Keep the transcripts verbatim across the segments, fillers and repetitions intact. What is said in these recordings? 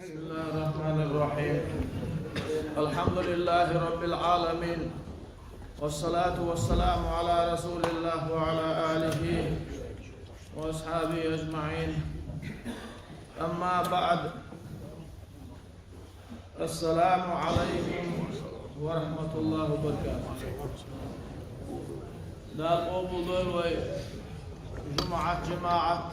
بسم الله الرحمن الرحيم. الحمد لله رب العالمين. والصلاة والسلام على رسول الله وعلى آله وأصحابه أجمعين. أما بعد. السلام عليكم ورحمة الله وبركاته. Дала къобалдойла вай жумӀат жамаӀат.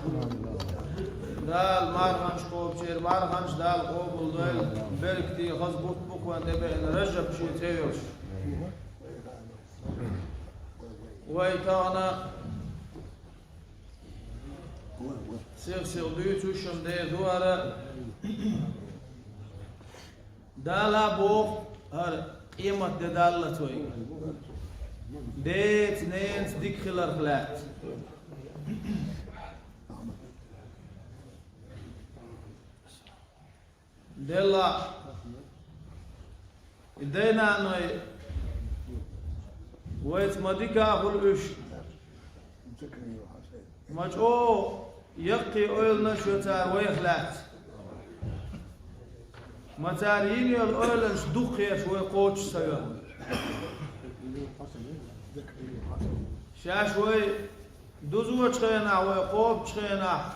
Дала марханаш кхобучеран марханаш Дала къобалдойла, беркате хаза бутт бу вайна тӀебеана Ражаб шен цӀе йолуш. Вай тахана сих-сиха дуьйцуш ма дезара, Дала боху, хӀара къемат де даллалц вайга. Деца, ненаца дика хиларх лаьцна. Делла, и дай-наной вайца ма дика а хуьлу уьш, ма чӀогӀа яккхий ойланаш йо цара вайх лаьцна. Ма цара йина йолу ойланаш дукха хеташ вай кхочуш ца йо. Шаьш вай дузучу хенахь, вай кхобучу хенахь,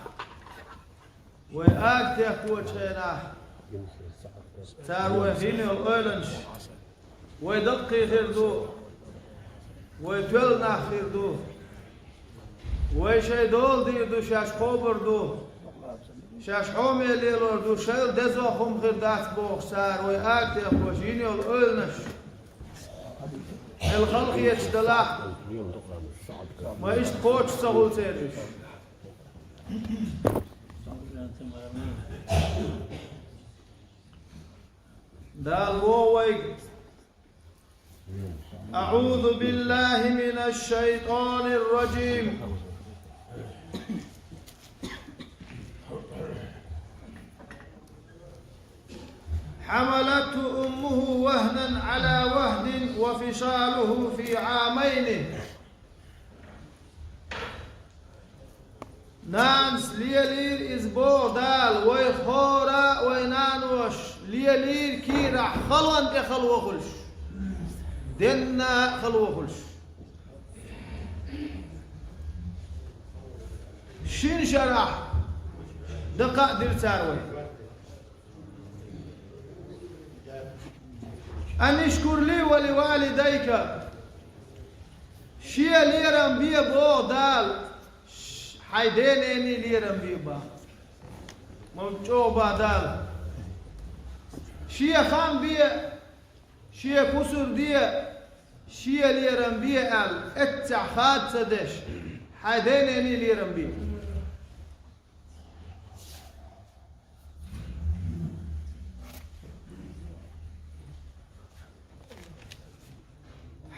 вай агатехкочу хенахь, цара вайх йина йолу ойланаш, вай даккхий хир ду, вай тоьлла нах хир ду, вай шайн дола дийр ду, шаьш кхобур ду, шаьш хьоме лелор ду, шайла дезох хӀума хир дац бохуш, цара вай агатехкочу йина йолу ойланаш, хьел халахеташ далахь, ма иштта кхочуш ца хуьлу церан уьш. Дала боху вайга: أعوذ بالله من الشيطان الرجيم. حملته أمه وهنا على وهن وفصاله في عامين. Нанас лелийра иза, боху Дала, вай хӀора а, вай наноша лелийра кийрахь халон тӀе хала вахуьлуш, денна а хала вахуьлуш. Шина шарахь дан кхаъ дира цара вай. أن اشكر لي ولوالديك. Шен лерам бе, боху Дала, ш-, хьайн денений лерам бе, боху. Ма чӀогӀа, боху Дала. Шен хам бе, шен кусар де, шен лерам бе аьлла, эццехь хада ца деш, хьайн денений лерам бе.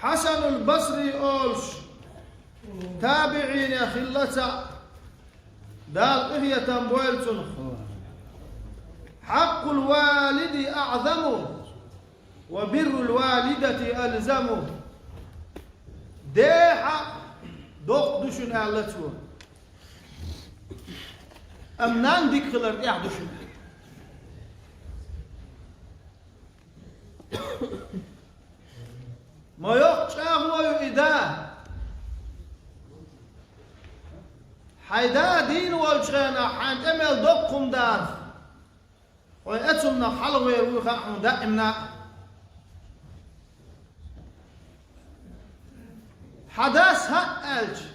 Хьасанул Басри олуш, табиӀинех хилла цхьаъ, Дала къинхетам бойла цунах: حق الوالد أعظم وبر الوالدة ألزم. Ден хьакъ доккха ду шуна, аьлла цо. Амма нанна дика хилар тӀехь ду шуна. Ма йоккха чӀагӀо ю и да. Хьайн да дийна волчу хенахь, хьайна тӀе мел доккха хӀума дарах, хьо оцунах хьалхавер вуй хаьа хьуна даимна а. Хьан дас хӀаъ аьлча,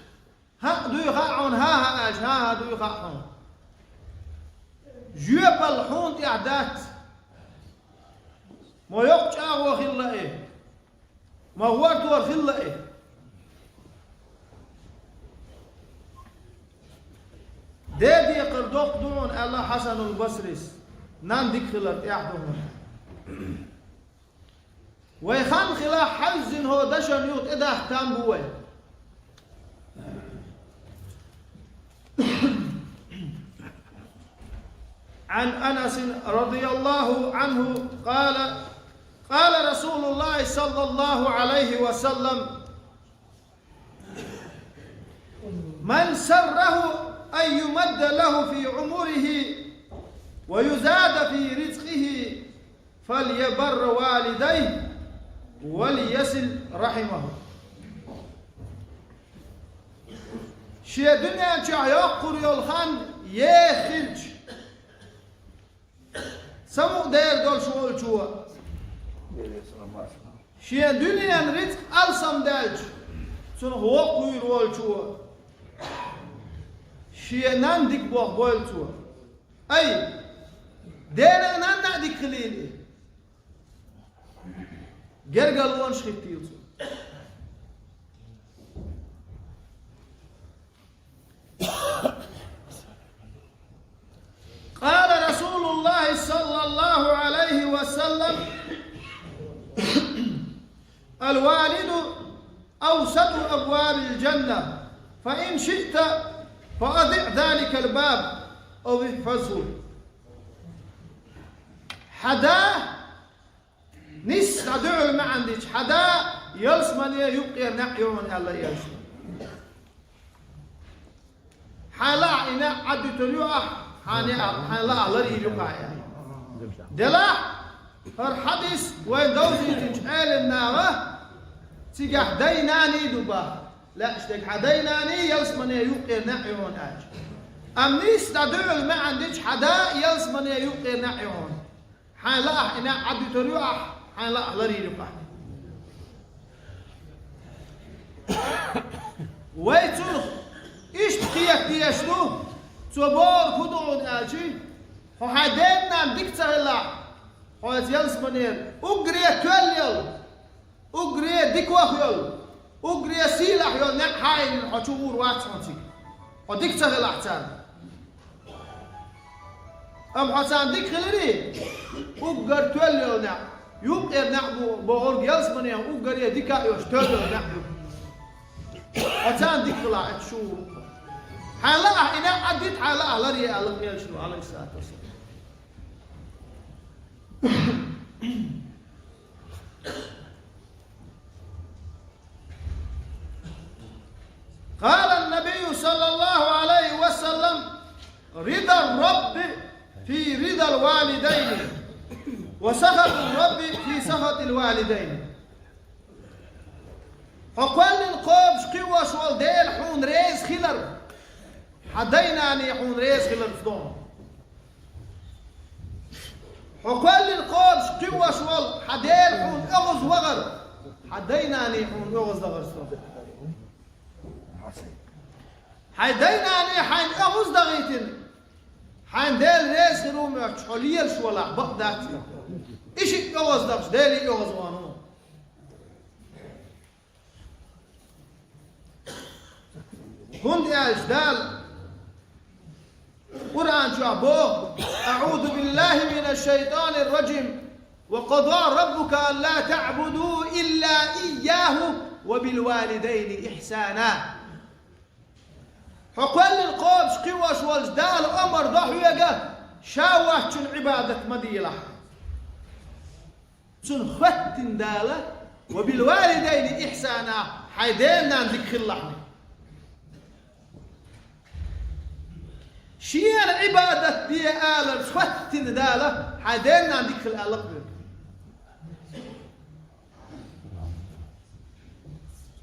хӀаъ дуй хаьа хьуна, хӀан-хӀа аьлча, хӀан-хӀа дуй хаьа хьуна. Жоьпалла хьуна тӀехь дац. Ма йоккха чӀагӀо хилла и, ма гӀортор хилла и. Ден декхар доккха ду хьуна, аьлла Хьасанул Басрис, нанна дика хилар тӀехь ду хьуна. Вай хан хилахь, хьаьвзина хӀокху дашна юкъа тӀедахка там бу вай. عن أنس رضي الله عنه قال: قال رسول الله صلى الله عليه وسلم: من سره أن يمد له في عمره ويزاد في رزقه فليبر والديه وليصل رحمه. Шен дуьнен чохь йоккхур йолу хан еха хилча, самукъадер долуш волчо, шен дуьненан рицкъ алсамдаьлча, цунах воккхавийр волчо, шен нанна дика боху бойла цо. Ай, дена а, нанна а дика хилийла и. Гергарлонаш хӀиттийла цо. قال رسول الله صلى الله عليه وسلم: الوالد أوسط أبواب الجنة، فإن شئت فأضع ذلك الباب أو احفظه. Хьан да, нийса дӀа дуьхьал маьӀна дича, хьан да ялсамане юккъера неӀ ю хьуна аьлла элчано. Хьайн лаахь и неӀ Ӏаддуьтур ю ахь, хьайн неӀ, хьайн лаахь ларйийр ю-кх ахь аьлла. Делахь, хӀара хьадис вайн довзийтинчу Ӏелам наха, цигахь дай-наний ду боху. Лаьаш дерг хьан дай-наний ялсамане юккъера неӀ ю хьуна аьлча. Амма нийса дӀа дуьхьал маьӀна дича, хьан да ялсамане юккъера неӀ ю хьуна. Хьайн лаахь и неӀ Ӏаддуьтур ю ахь, хьайн лаахь ларйийр ю-кх ахь. Вай цунах иштта кхета дезаш ду, цо бохург хӀун ду хьуна аьлча, хьо хьайн дена-нанна дика ца хилахь, хьо оцу ялсаманера уггаре тоьлла йолу, уггаре дика ваха йолу, уггаре сийлахь йолу неӀ хьайна хьо чу гӀур вац хьуна цига, хьо дика ца хилахь царна. Амма хьо царна дика хиларий, уггар тоьлла йолу неӀ, юккъера неӀ бу бохург ялсаманех уггаре дика а йолуш тоьлла йолу неӀ ю. Хьо царна дика хилахь, оцу чу гӀур ву-кх хьо. Хьайн лаахь и неӀ Ӏаддита, хьайн лаахь ларъе аьлла элчано, Ӏалайхиссалату вассалам. قال النبي صلى الله عليه وسلم: رضا الرب في رضا الوالدين، وسخط الرب في سخط الوالدين. Хьо кхоьллина кхобуш кхиош волу Дела хьуна реза хилар, хьан дай-наний хьуна реза хиларца догӀу. Хьо кхоьллина кхобуш кхиош волу хьан Дела хьуна оьгӀазвахар, хьан дай-наний хьуна оьгӀаздахарца догӀу. Хьайн дай-наний хьайна оьгӀаздахийтина, хьайна Дела реза хир ву моьттуш хьо лелаш валахь, бакъ дац и. И шиъ оьгӀаздахча, Деле оьгӀазвахана ву. ХӀунда аьлча Дала Къуръан чохь боху: أعوذ بالله من الشيطان الرجيم. وقضى ربك ألا تعبدوا إلا إياه وبالوالدين إحسانا. Хьо кхоьллина кхобуш кхиош волчу Дала омра до хьоьга, Ша воцчунна Ӏибадат ма делахь. Цунах хоьттина Дала: وبالوالدين إحسانا, хьайн дена-нанна дика хилалахь. Шена Ӏибадат де аларца хоьттина Дала: хьайн дена-нанна дика хила аьлла-кх вайга.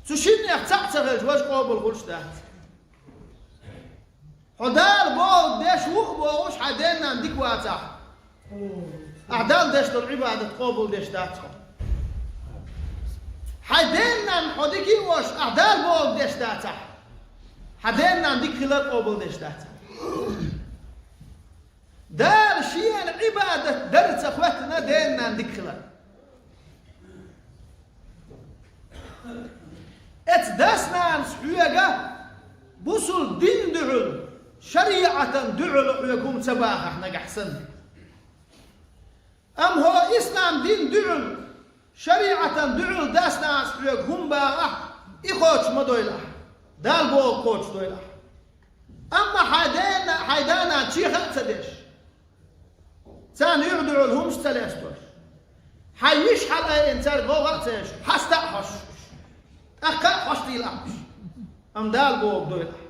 Цу шиннех цхьаъ ца хилча, важа къобал хуьлуш дац. Хьо Дала бохург деш ву а бохуш, хьайн дена-нанна дика вацахь, ахь Далла деш долу Ӏибадат къобал деш дац хьо. Хьайн дена-нанна хьо дика а волуш, ахь Дала бохург деш дацахь, хьан дена-нанна дика хилар къобал деш дацахь. Дала Шена Ӏибадат дарца хоьттина дена-нанна дика хилар. Эцу дас-нанас хьоьга бусулба динна дуьхьал, шариӀатан дуьхьал хьоьга хӀума ца бахахь нагахь санна. Амма хьо ислам динна дуьхьал, шариӀатан дуьхьал дас-нанас хьоьга хӀума бахахь, и кхочуш ма дойла ахь, Дала бохург кхочуш дойла ахь. Амма хьайн дена, хьайн да-нана чехьа а ца деш, царна юкъа дуьхьал хӀумаш а ца лестош, хьайн йиш хьалаайина цаьрга гӀовгӀа а ца еш, хьаста а хьожуш, тӀаккха а хьожуш дийла ахь уьш. Амма Дала бохург дойла ахь.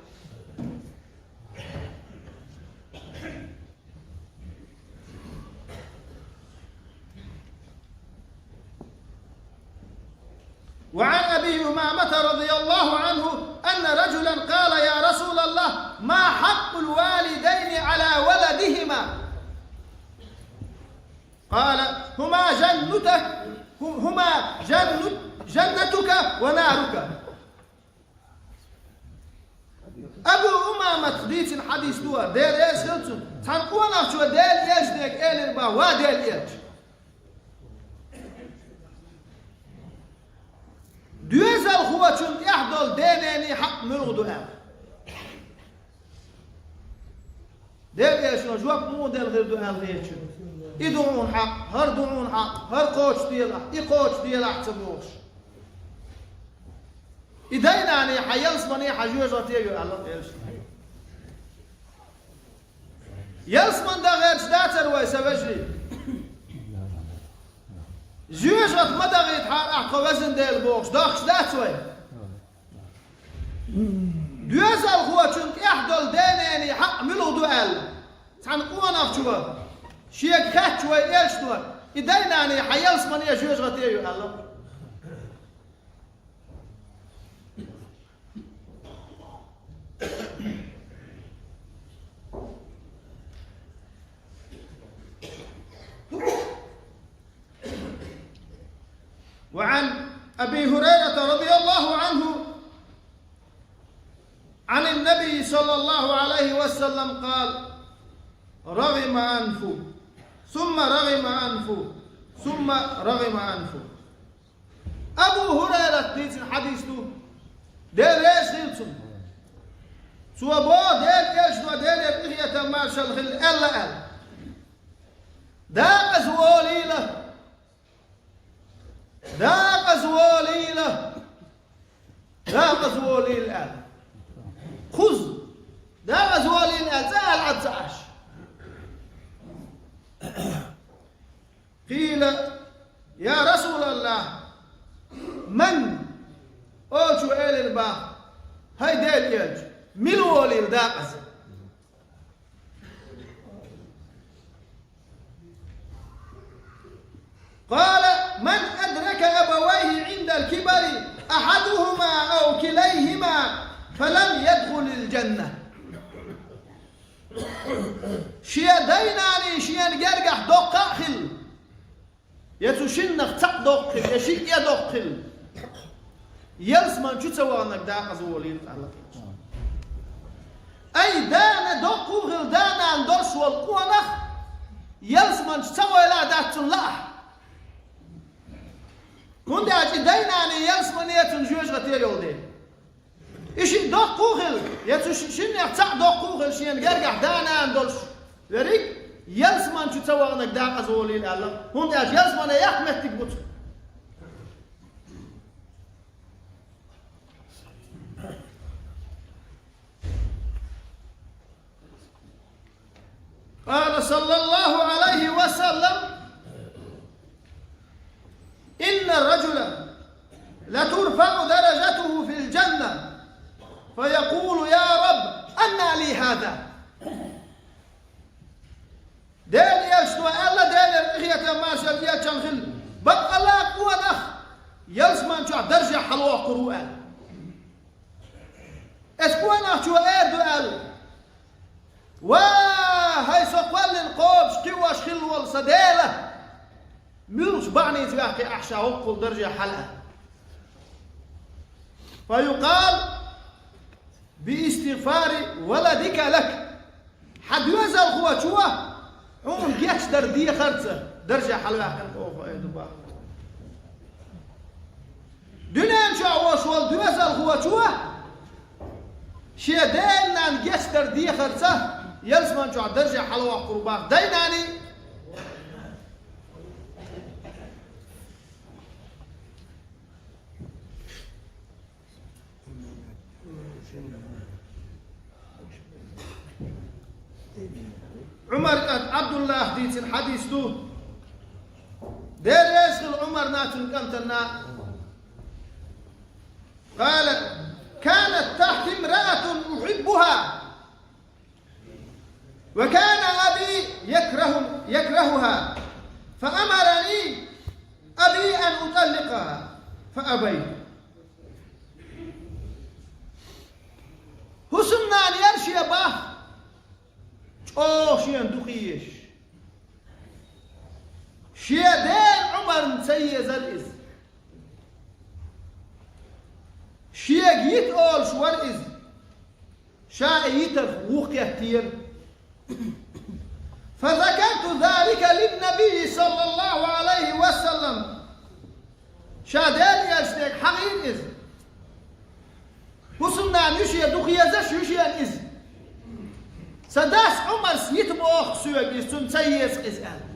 وعن أبي أمامة رضي الله عنه أن رجلا قال: يا رسول الله، ما حق الوالدين على ولدهما؟ قال: هما جنتك، هما جن-، جنتك ونارك. Абу Умамат дийцина хьадис ду, Дела реза хилва цунна. Цхьана къонахчо Делан элчанга элира боху: «Ва Делан элча, доьзалхочун тӀехь долу денений хьакъ муьлха ду?» аьлла. Делан элчано жоп муха делла хир ду аьлла хеташ. И ду хьуна хьакъ, хӀара ду хьуна хьакъ, хӀара кхочушделахь, и кхочушделахь ца бохуш. И дай-наний хьан ялсамане, хьан жоьжахате ю аьлла элчано. Ялсамане дан гӀерташ дацара вай, сан вежарий? Жоьжахате ма дахийтахьара ахь тхо, везан Дела, бохуш, дохкуш дац вай? Доьзалхочун тӀехь долу денений хьакъ муьлха ду аьлла, цхьана къонахчо шега хаьттича вай элчано: «И дай-наний хьан ялсамане, жоьжахате ю?» аьлла. وعن أبي هريرة رضي الله عنه عن النبي صلى الله عليه وسلم قال: رغم أنفه، ثم رغم أنفه، ثم رغم أنفه. Абу ХӀурайрата дийцина хьадис ду, Дела реза хилва цунна. Цо боху, Делан элчано, Делера къинхетам, маршалла хилла, аьлла аьлла: «Декъаза волийла! Декъаза волийла! Декъаза волийла!» аьлла. Кхузза: «Декъаза волийла!» аьлла, цкъа аьлла Ӏад ца Ӏаш. قيل: يا رسول الله، من؟ Олучо элира боху: «ХӀай Делан элча, мила волийла декъаза?» قال: من أدرك أبويه عند الكبر أحدهما أو كليهما فلم يدخل الجنة. Шен дай-наний шена гергахь доккха а хилла, я цу шиннах цхьаъ доккха хилла, я шиъ а доккха хилла, ялсамани чу ца ваханарг декъаза волийла аьлла. Ай, да-нана доккха а хилла, да-нана долуш волу къонах ялсамани чу ца войла а дац цунна лаахь. ХӀунда аьлча и дай-наний ялсамане, цуьнан жоьжахате йолу дела. И шиъ доккха а хилла, я цу ши-, шиннех цхьаъ доккха а хилла, шена гергахь да-нана долуш верриг, ялсамани чу ца ваханарг декъаза волийла аьлла, хӀунда аьлча ялсамане яккха меттиг бу цуьнан. قال صلى الله عليه وسلم: إن الرجل لترفع درجته في الجنة فيقول: يا رب، أنى لي هذا؟ Делан элчано аьлла, Делера къинхетам, маршалла элчанна хилла: бакъ Аллах, къонах ялсамани чохь даржехь хьалавоккхур ву аьлла. Эцу къонахчо эр ду аьлла: «Ва, хӀай со кхоьллина кхобуш, кхиош хилла волу сан Дела! Муьлхачу бахьаница ваьккхи ахь ша хӀоккхул дарже хьала?» فيقال: باستغفار ولدك لك. Хьан доьзалхочо хьуна гечдар дехарца дарже хьалаваьккхина оха айду бах. Дуьнен чохь волуш волу доьзалхочо шен ден-нанна гечдар дехарца ялсаман чохь дарже хьалавоккхур бах дай-наний. Ӏумар кӀант Ӏабдуллах дийцина хьадис ду. Дела реза хила Ӏумарна, цуьнан кӀантана. قال: كانت تحتي امرأة أحبها، وكان أبي يكره، يكرهها، فأمرني أبي أن أطلقها، فأبيت. Яр шен бахьа чӀогӀа шена дукха езаш. Шен дена Ӏумарна ца езар иза. Шега йита олуш вара иза. Ша и йитарх вухкхеттера. فذكرت ذلك للنبي صلى الله عليه وسلم. Ша Делан элчане хьахийра иза. Бусулба нана ю шен, дукха езаш ю шена иза. Сан дас Ӏумарс йита боху соьга иза, цунна ца еза иза аьлла.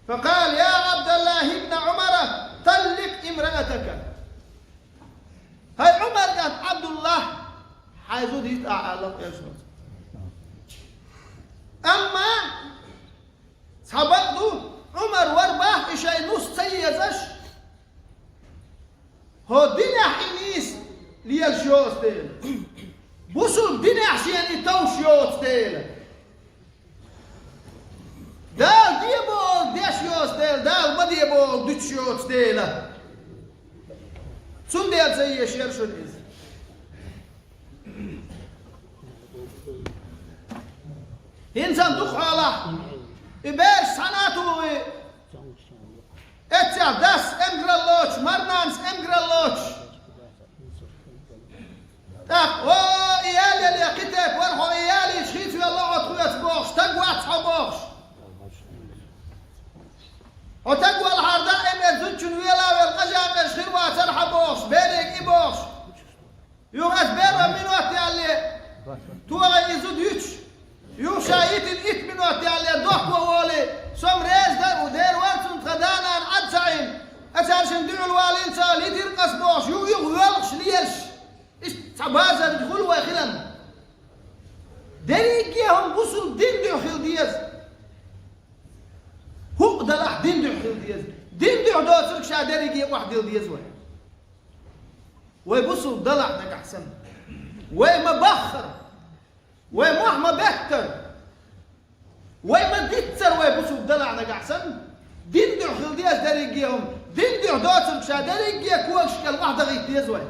فقال: يا عبد الله بن عمر، طلق امرأتك. ХӀай Ӏумар кӀант Ӏабдуллахь, хьайн зуда йита ахьа, аьлла элчано. Амма цхьа бакъ ду, Ӏумар вара бахьа и шайн нус ца езаш, хӀокху динехь и нийса лелаш йоцу дела. Бусулба динехь шена и товш йоцу дела. Дала де бохург деш йоцу дела, Дала ма де бохург дуьтуш йоцу дела. Цундела ца езаш яра шуна иза. ХӀинца-м дукха хьолахь, и бераш цхьана а тухий, эццехь дас эмгараллочу, марнанас эмгараллочу. ТӀаккха: «О, и ял яле, кхин тайпа вара хьо, и ялийча хийцавелла хьо тхоьца», – бохуш, стаг вац хьо бохуш. Хьо стаг валахьара даим зудчунна вела а велла, къажа-къежа хир вацара хьан бохуш, берега и бохуш. Юха ас беро минот ялале, тохара и зуда юьтуш, юха ша йитина итт минот ялале, дохко волий, со-м реза дара, ву дера вара цунна тхан да-нана Ӏад ца Ӏийна, аса цаьршинна дуьхьал валийла ца аьлла, йитира-кх ас бохуш, юха, юха воьлхуш лелаш. Иштта цхьа базар хуьлу вай хиларна. Дерриге а хӀума бусулба дин дуьхьа хила деза. ХӀуъа далахь дин дуьхьа хила деза. Дин дуьхьа доцург ша дерриге а охьадилла деза вай. Вай бусулба далахь нагахь санна. Вай ма баххара. Вай мохь ма беттара. Вай ма диццара вай бусулба далахь нагахь санна. Дин дуьхьа хила деза дерриге а хӀума. Дин дуьхьа доцург ша дерриге а когаш кӀел охьадахийта деза вай.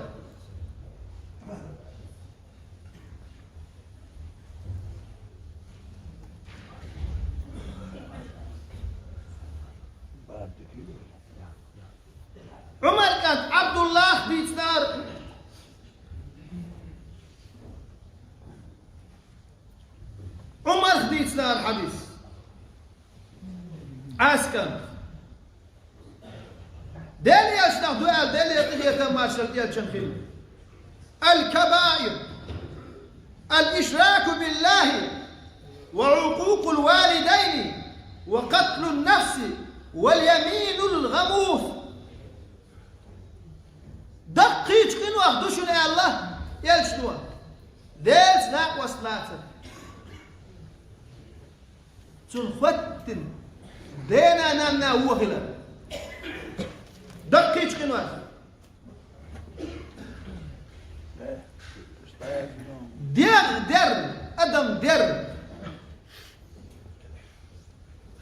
Ӏумар кӀант Ӏабдуллах дийцинера. Ӏумарх дийцинера хьадис. Ӏаскан. Делан элчанах ду аьлла, Деле къинхетам, маршалла элчан хилла. الكبائر: الإشراك بالله، وعقوق الوالدين، وقتل النفس، واليمين الغموس. Даккхийчу къинойх ду шуна аьлла элчано. Делаца накъост лацар. Цунна хӀоьттина дена-нанна вон хилар. Даккхийчу къинойх. ДегӀ дерриг, адам дерриг.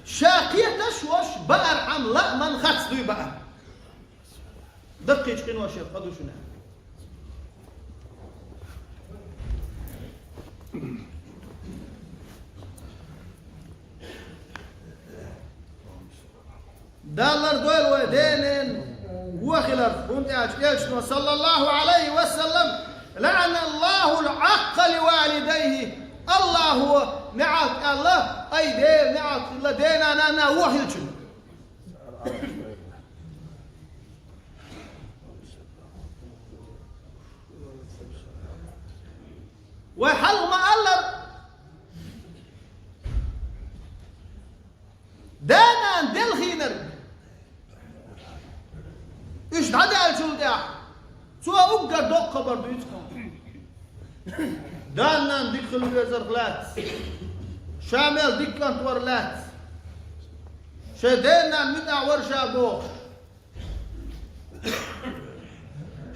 Ша кхеташ а волуш, баархьама лааман хац дуй баар. Даккхийчу къиношех къа ду шуна. Даллар дойла вай денан вон хиларх, хӀунда аьлча элчано, саллаллаху Ӏалайхи ва саллам: «ЛаӀаналлахул Ӏаккъа ли валидайхи». Аллахо неӀалт аьлла, ай, Дела неӀалт хилла дена-нанна вон хилчунна. Вай хьалха ма-аллара, да-нана делхийнарг, уьш дӀадаьллачул тӀаьхьа, цо уггар доккха хабар дуьйцу кхунна. Да-нана дика хила везарх лаьцна, ша мел дика кӀант вар лаьцна, шайн дена-нана муьтӀахь вара ша бохуш.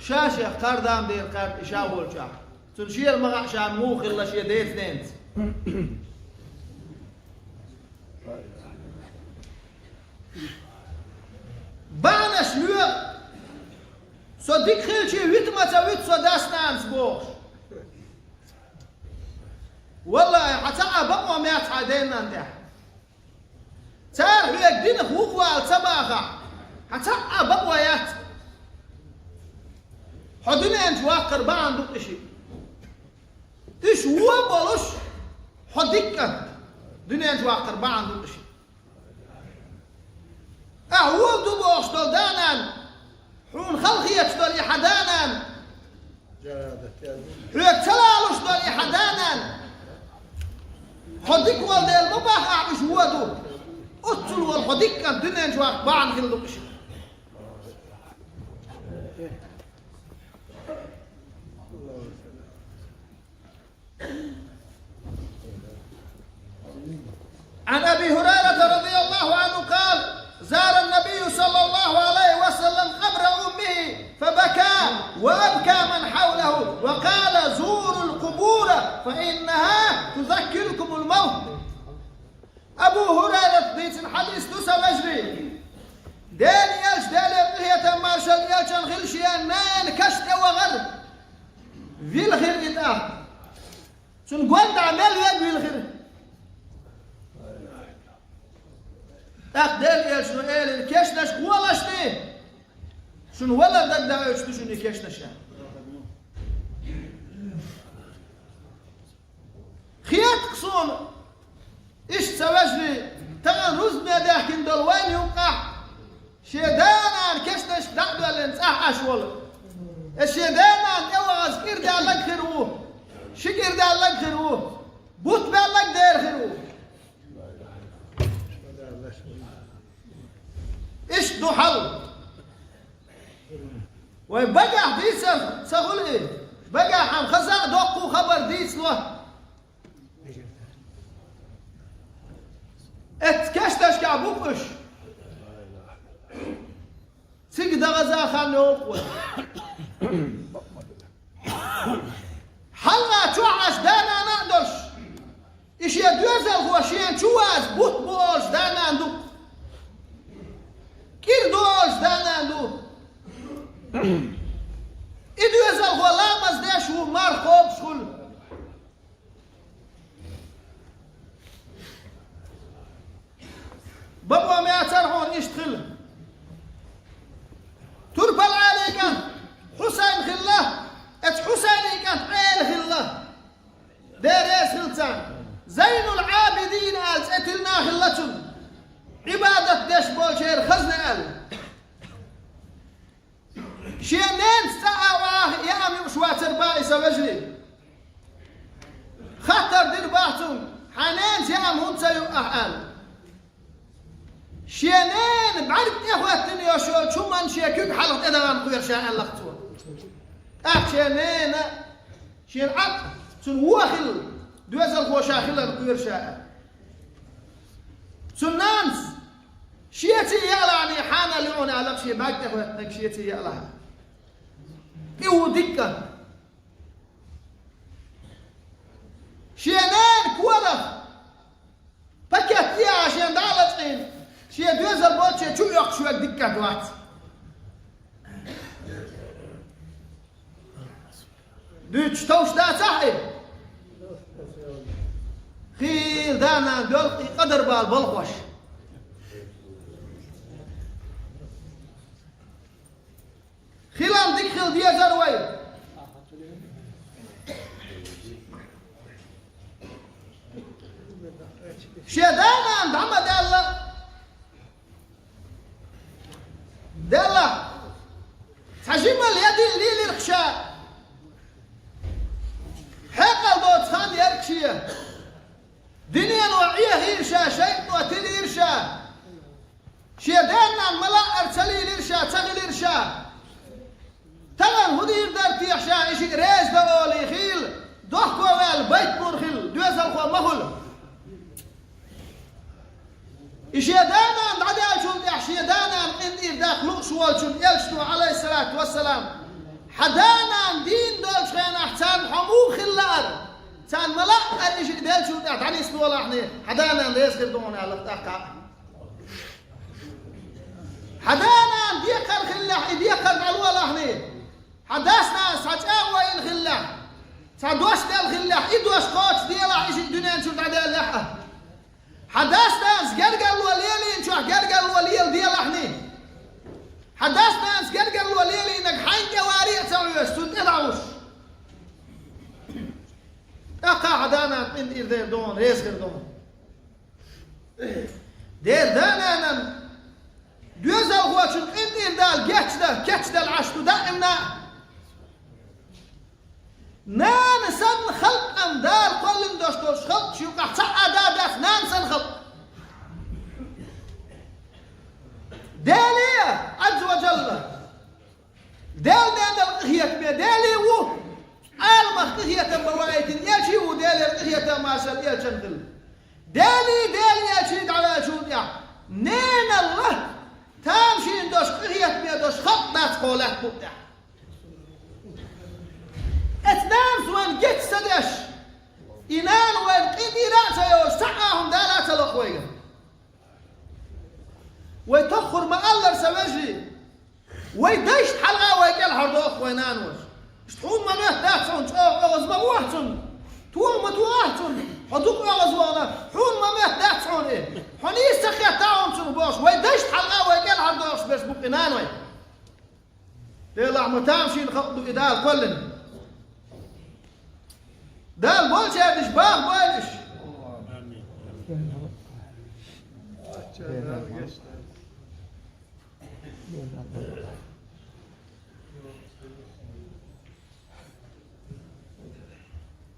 Ша шех кхардам дера кхаьрда и ша волчохь. Цунна шена ма хаьа ша муха хилла шен деца-ненаца. Бахьанаш лоьху, со дика хилча вита ма ца вуьту со дас-нанас бохуш. Валлахьи, хьан цхьа а бакъо яц хьан ден-нанна тӀехь. Цара хьоьга динах вухавала ца бахахь, хьан цхьа а бакъо яц. Хьо дуьнен чу ваккхар бахьана ду-кх и шиъ. Уьш вон болуш, хьо дика кӀант, дуьнен чу ваккхар бахьана ду-кх и шиъ. Ахьа вон ду бохуш долу да-нана, хьуна хала хеташ долу и хьан да-нана, хьоьга ца лалуш долу и хьан да-нана, хьо дика волу дела ма боху ахьа уьш вон ду. Оццул волу хьо дика кӀант дуьнен чу ваккха бахьана хилла ду-кх и шиъ. عن أبي هريرة رضي الله عنه قال: زار النبي صلى الله عليه وسلم قبر أمه فبكى وأبكى من حوله وقال: زوروا القبور فإنها تذكركم الموت. Абу Хурайрата дийцина хьадис ду, сан вежарий. Делан элча, Делера къинхетам, маршалла элчанна хуьлда, шен ненан каш тӀе вахара. Вилхира и тӀаккха. Цунна гонаха мел верг вилхира. ТӀаккха Делан элчано элира: «Кешнашка гӀолаш де! Шуна валар дагадоуьйтуш ду шуна и кешнаш». Хетта-кх суна, иштта, сан вежарий, тахана рузбане даьхкина долу вайна юккъехь шен да-нана кешнашка дӀа а доьллина цӀахь Ӏаш волу. Аса шен да-нана тӀе вахаза кӀира даьлларг хир ву, ши кӀира даьлларг хир ву, бутт баьлларг дера хир ву. Иштта ду хьал. Вай багахь дийцар ца хуьлу и. Багахь хьан хаза а доккху хабар дийцало. Эцу кешнашкахь бу-кх уьш. Цига дагӀаза хан йоккху вай. Хьалха чохь Ӏаш да-нана а долуш, и шен доьзалхо шена чу ваза бутт бу олуш да-нана ду-кх. КӀира ду олуш да-нана ду. И доьзалхо ламаз деш ву, марха кхобуш хуьлу. Бакъо ма яцара хьуна иштта хила. Турпал-Ӏелин кӀант Хьусайн хилла, эцу Хьусайнин кӀант Ӏела хилла. Дела реза хила царна. Зайнул-Ӏабидин аьлла цӀе тиллина хилла цунна. Ӏибадат деш болчеран хазна аьлла. Шен ненца цӀа а ваха яам юуш вацара бах и, сан вежарий. Хаттар дира бах цуьнга: «Хьан ненца яам хӀунда ца юу ахь?» – аьлла. Шен ненан бӀаьрг тӀехӀоьттина йолуш йолчу хӀуманна шен куьг хьалха тӀедахана кхоьру ша, аьлла-кх цо. ТӀаккха шен ненан, шен Ӏад, цуьнан вон хилла, доьзалхо ша хиларна кхоьру ша аьлла. Цуьнан нанас шеца яалахьаний хьанал юьхьуна аьлла-кх, шен бӀаьрг тӀехӀоьттинарг шеца яалахьа. И ву дика. Шен ненан корах пакет тӀехьа шен дӀа а лачкъийна, шен доьзал болчу чу оьккхуш верг дика вац. Дуьйцуш товш дацахь и? Хийла да-нана доьлху и къадар бала балхош. Хилам дика хила дезара вай. Шен да-нана дӀа ма даьлла. Делла, цхьа жимал ядийла лийлира-кх ша. Хьекъал доцу хан яра-кх шен. Дуьнено Ӏехийра ша, шайтӀано тилийра ша. Шен да-нана ма лаъара ца лийлира ша, ца хилира ша. Тахана хӀун дийр дара техьа ша, и шиъ реза дан олий хийла, дохко ваьлла байтбур хила, доьзалхо ма хуьлу. И шен да-нана дӀадаьллачул тӀаьхьа шен да-нана къинтӀера даккха лууш волчунна элчано, Ӏалайхиссалату вассалам, хьан да-нана дийна долчу хенахь царна хьо муха хила лаьара? Царна ма лаъара и шиъ деллачул тӀаьхьа дӀанисдолахьний, хьан да-нана реза хир ду хьуна аьлла-кх тӀаккха. Хьан да-нана декхар хиллехь, и декхар дӀалолахьний, хьан дас-нанас хьан чӀагӀо йина хиллехь, Цхьа дош делла хиллехь, и дош кхочушделахь, и шиъ дуьнен чуьра дӀадаьллехь а. Хьан дас-нанас гергарло лелийначохь гергарло леладелахьний. Хьан дас-нанас гергарло лелийнарг хьайна тӀе варе а ца Ӏоьшу, цунна тӀе дӀагӀуш. ТӀаккха хьан да-нана къинтӀера дер ду хьуна, реза хир ду хьуна. Дера да-нанан доьзалхочун къинтӀера Дала гечдан, кечдала Ӏаш ду даимна. Нана санна халкъ-м Дала кхоьллина долуш долчу халкъаш юкъахь цхьа а да дац нана санна халкъ. Деле, Ӏазза ва Жалла, Дела денал къинхетаме, Деле ву Ӏаламах къинхетам бан ваийтина, элчи ву Делера къинхетам, маршалла элчан хилла. Деле, Делан элчи дӀаваьллачул тӀаьхьа, неналла тамашийна долуш, къинхетаме долуш халкъ дац кхо лаьтта букъа тӀехь. Эцу нанас вайна геч ца деш, и нана вайна къинтӀера а ца йолуш, цхьа а хӀума Дала а ца лоху вайга. Вай тоххур ма-аллара, сан вежарий, вай дайшна хьалха вай кӀелхьардоху вай наноша. Иштта хьуна ма моьтту дац хьуна, чӀогӀа оьгӀаз ма вохьа цунна, тоха ма тоьхахьа цунна, хьо дукха оьгӀаз вахана, хьуна ма моьтту дац хьуна и, хьо нийса ца хетта хьуна цунах бохуш, вай дайшна хьалха вай кӀелхьардохуш берш бу-кх и наной. Делахь ма тамашийна халкъ ду и Дала кхоьллина. Дала болчаьрга диш баха бойла уьш.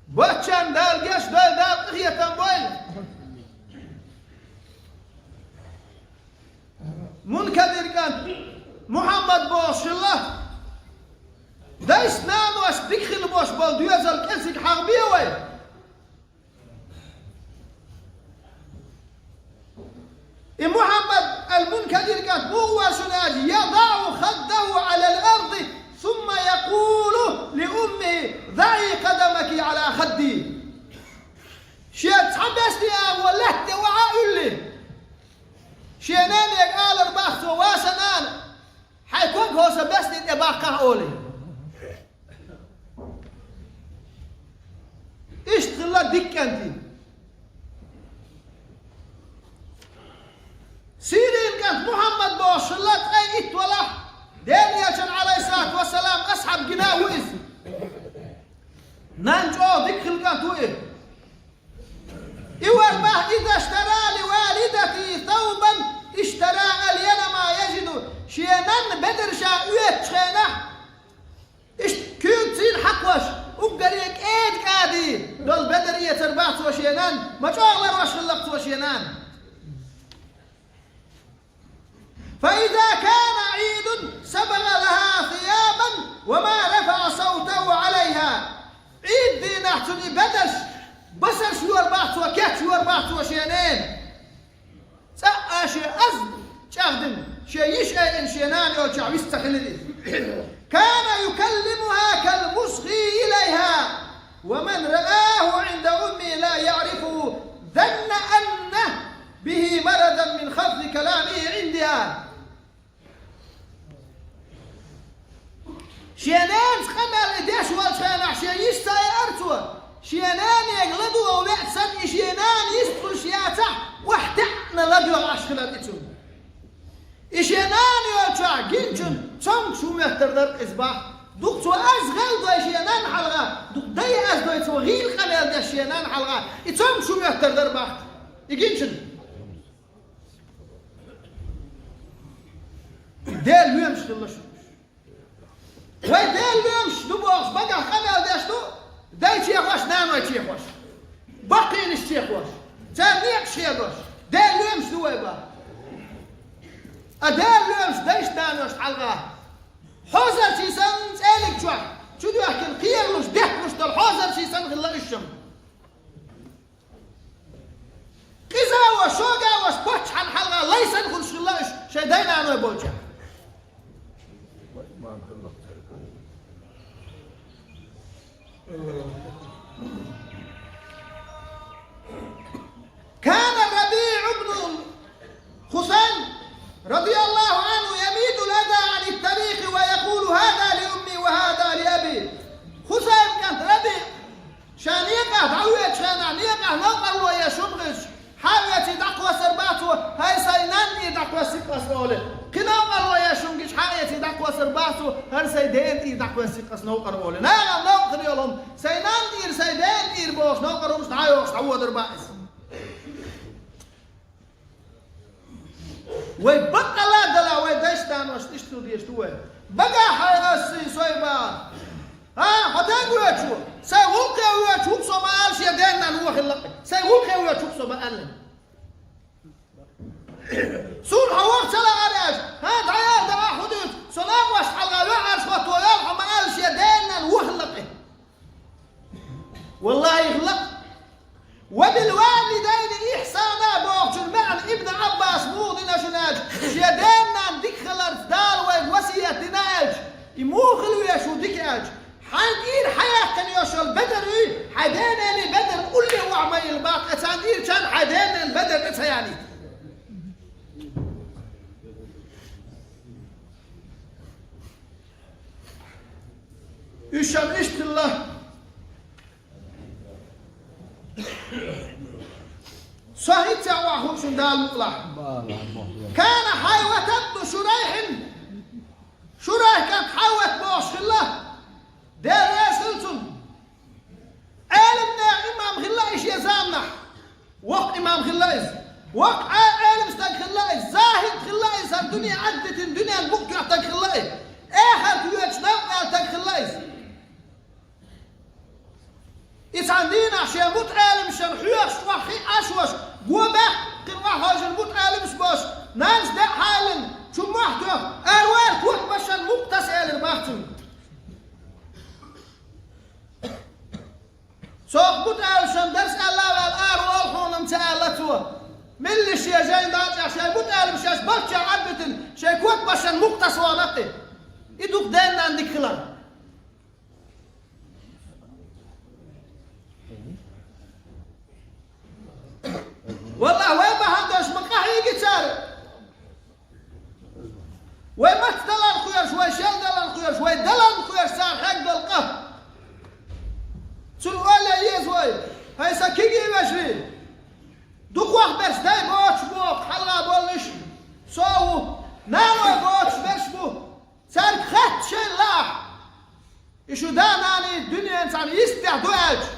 Баччан Дала гечдойла, Дала къинхетам бойла. Мункадир кӀант Мухьаммад бохуш хилла. Дайшна, наношна дика хила беш болу доьзал кӀезиг хьахабе вай. И Мухьаммад ал-Мункадир кӀант муха вара шуна аьлча, ядау хаддаху Ӏалал арди, сумма якъулу ли уммихи, даӀи къадамаки Ӏала хадди. Шен цхьа бесте агӀо лаьтта тӀе вахьа а уллий, шен нанега алар бах цо: «Ва сан нана, хьайн ког хӀокху сан бесте тӀе баккхахьа», — олий. Иштта хилла дика кӀентий. Сирин кӀант Мухьаммад бохуш хилла, ткъе итт валахь, Делан Элчан, Ӏалайхиссалату вассалам, асхьаб гина а ву иза. Нанна чӀогӀа дика хилла кӀант ву и. И вара бах: «Иза иштара ли валидати саубан, иштара алйана ма яжиду». Шен нанна бедар ша оьцучу хенахь, иштта куьйгацийна хьакхош, уггаре кӀеда-кӀади долу бедар эцар бах цо шен нанна, ма чӀогӀа ларвеш хилла-кх цо шен нана. «Фа иза кана Ӏийдун сабага лаха сиябан ва ма рафаӀа савтаху Ӏалайха». Ӏийд дийнахь цунна и бедарш басарш йора бах цо, кечйора бах цо шен ненан. ЦӀа а шен аз чӀагӀдина, шен йиша айина шен нана йолчохь вист ца хилира иза. «Кана юкаллимуха кал мусгӀи илайха, ва ман рааху Ӏинда уммихи ла яӀрифуху, занна анна бихи марадан мин хафди каламихи Ӏиндиха». Шен нанас къамел и деш волчу хенахь шен йиша ца яра цо, шен нанега ладогӀа веа санна, и шен нана йистхуьлуш яцахь, охьатаьӀна ладоьгӀуш хилар и цунна. И шен нана йолчохь гиначун цомгуш ву моьттур дара иза бах. Дукха цо аз гӀелдой шен нанна хьалха, дукха дай аз дой цо гӀийла къамел деш шен нанна хьалха, и цомгуш ву моьттур дара бах и гиначун. Дела лоьмаш хилла шу. Вай Дела лоьмаш ду бохуш, багахь къамел деш ду, дай чехош, наной чехош, баккхийнаш чехош, царна некъаш хедош, Дела лоьмаш ду вай бах. А Дела лоьмаш дайшна, наношна хьалха, хьозарчий санна цӀениг чохь чудоьхкина, кхералуш, дехкалуш долу хьозарчий санна хилла уьш-м. Къиза а волуш, шога а волуш, паччахьна хьалха лай санна хуьлуш хилла уьш шайн дай-наной болчохь. كان الربيع بن خثيم رضي الله عنه يميد الأذى عن الطريق ويقول: هذا لأمي وهذا لأبي. Хусайм кӀант Рабиъ Къаста оле. Кхин новкъарло я шунгаш хьаэций дӀакхоссар бахьа цо, хӀара сайн дена тӀера дӀакхоссий къаста новкъарло оле. Нагахь новкъа хир йолу хӀума, сайн нанна тӀера, сайн дена тӀера бохуш новкъарло хӀумаш дӀайохуш дӀаводар бахьа иза. Вай баккъалла а дала, вай дайша-наношна иштта хила дезаш ду вай. Багахь хьайн ас сий сой баха. А, хьо дагавоьдуш ву? Сайн гӀуллакхе воьдуш ву-кх со ма аллара, шен дена-нанна вон хилла-кх. Сайн гӀуллакхе воьдуш ву-кх со ма аллара. Суна хьо ваха ца лаьара аьлча, хӀан, дӀаяла, дӀа хӀун дуьйцу? Со накъост хьалха ваьӀарш хӀотто йолу хьо ма аллара, шен дена-нанна вон хилла-кх. Валлахьи, хилла-кх. «Ва бил валидайни ихьсана» бохучун маьӀна Ибн Ӏаббас муха дина шуна аьлча, шен дена-нанна дика хиларца Дала вайга васият дина аьлча, и муха хила везаш ву дика аьлча, хьайна тӀера хьан яьккхина йолуш йолу бедар юй, хьайн денанна бедар улле охьа ма йилла баккха, царна тӀера чан хьайн денанна бедар тӀе ца яьнийта. Уьш шан иштта хилла. Со хӀинца а охьахуучун Дала мукъалахь. Кана Хьайват бну Шурайхьин. Шурайх кӀант Хьайват бохуш хилла. Дела реза хила цунна. Ӏелам, имам хилла и шен заманахь. Воккха имам хилла иза. Воккха Ӏе-, Ӏелам стаг хилла иза. Захид хилла иза, хӀара дуьне Ӏаддитина, дуьненна букъ тоьхна стаг хилла и. Эхарта воьдуш новкъа ваьлла стаг хилла иза. И цхьана дийнахь шен мутаӀеламашна хьоьхуш, охьахиъна Ӏаш волуш, го баьккхина охьахевшина мутаӀеламаш болуш, нанас деа хьалаллина, чу мохь тоьхна, араваьлла кот-машанан мукъа таса элира бах цуьнга. Цо мутаӀеламашна дарс аьлла а ваьлла, аравала хьуна-м ца аьлла цо. Меллаша шен жайна дӀа а чӀагӀъеш, шайн мутаӀеламаш шаьш балчча Ӏадбитина, шайн кот-машанан мукъа таса вахана-кх и. И ду-кх дена-нанна дика хилар. Валлахь, вай бахьана долуш ма къахьийги цара. Вай маца даларна кхоьруш, вай шел даларна кхоьруш, вай даларна кхоьруш цара хьегна долу къа. Цунна ойла ян еза вай, хӀай сан кегий вежарий. Дукхах берш дай боцуш боху хьалха боллуш со а ву, наной боцуш берш бу. Цаьрга хатта шайна лаахь. И шу да-нана дуьненан цхьана йистехь ду аьлча,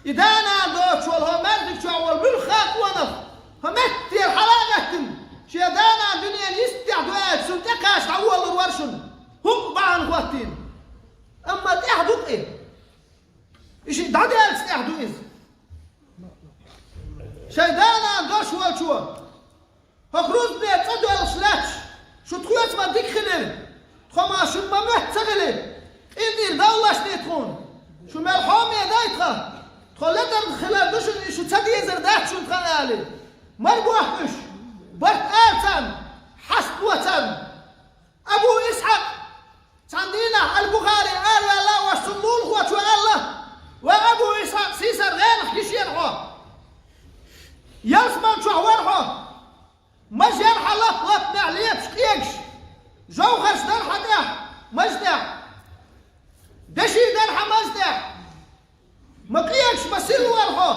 и да-нана доцуш волу хӀокху маьждиг чохь волу муьлхха а къонах, хӀокху меттера хьала а гӀеттина, шен да-нана дуьненан йистехь ду аьлча, цунна тӀекхача дӀаволалур вара шуна. ХӀуъа бахьана хӀоттийна. Амма тӀехь ду-кх и. И шиъ дӀадаьллачу тӀехь ду иза. Шайн да-нана дош волчо, хӀокху рузбане цӀа доьлхуш лаьтташ, шу тхоьца ма дика хилира, тхо ма шуна ма моьтту ца хилира, къинтӀера довллашний тхуна, шу мел хьоме дай тхан, тхо ледарна хилар ду шуна, и шу ца дезар дац шуна тхан, аьлла. Мара боху уьш, барт ала царна, хьаст ло царна. Абу Исхьакъ, цхьана дийнахь Ал-Бухари араваьлла а, ваша цунна лулахочо аьлла: «Ва Абу Исхьакъ, сийсара гӀенах йиш яра хьо. Ялсаман чохь вара хьо. Маж яра хьан лап-лапнехь лепаш къегаш, жовхӀарш дара хьан тӀехь, маж тӀехь, деши дара хьан маж тӀехь». Ма къегаш, ма сийлахь вара хьо,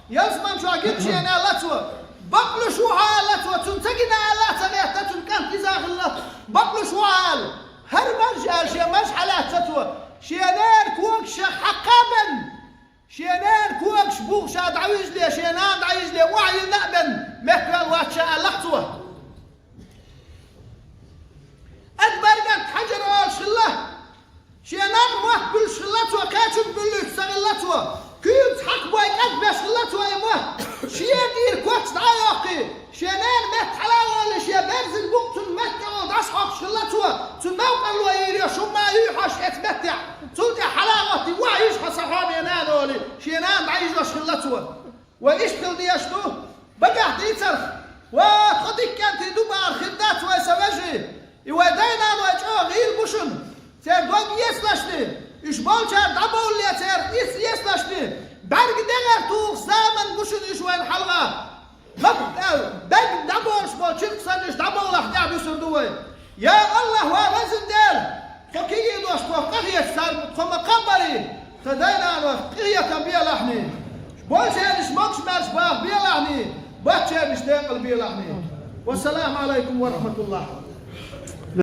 ялсаман чохь гина шена аьлла цо. Бакълуш ву хьо аьлла цо, цунна ца гина аьлла а ца гӀетта, цуьнан кӀант иза а хилла, бакълуш ву хьо аьлла. ХӀара маж аьлла шен маж хьалаьцна цо. Шен ненан когаш хьакха а бен, шен ненан когаш буха ша дӀавижале, шен нана дӀайижале охьайиллина а бен, меттаваьлла вац ша аьлла-кх цо. Ад баргат хьаьжар олуш хилла. Шен нанна мотт буьллуш хилла цо, кхечунна буьллуьйтуш ца хилла цо. Куьйгаца хьакха бой кӀадбеш хилла цо и мотт. Шен тӀера коч дӀа а йоккхий, шен ненан метта хьала а волий, шен берзина букъ цунна метта тӀехула дӀасахьокхуш хилла цо. Цунна новкъарло йийр йо, шу ма юй хьо оцу меттехь. Цул тӀаьхьа хьала а гӀоттий, охьайижа хьо, сан хьоме нана, олий, шен нана дӀайижош хилла цо. Вай иштта хила дезаш ду, багахь дийцарх. Ва, тхо дика кӀентий ду бахара хир дац вай, сан вежарий. И вай дай-наной чӀогӀа гӀийла бу шуна. Церан дог эцалашний, уьш болчара дӀабовлале церан ис эцалашний, бӀаьрг дегӀара тухуш заман бу шуна уьш вайна хьалха. Лап аьлла, бӀаьрг дӀабовлуш болу чиркх санна уьш дӀабовлахь, тӀаьхьа буьсур ду вай. Я АллахӀ, ва везан Дела! Тхо кегий дош тхох къахеташ царна тхо ма кхаъ барий, тхан дай-нанойх къинхетам белахьний. Болчернаш могуш-маьрша баха белахьний, бацчернаш декъала белахьний. والسلام عليكم ورحمة الله.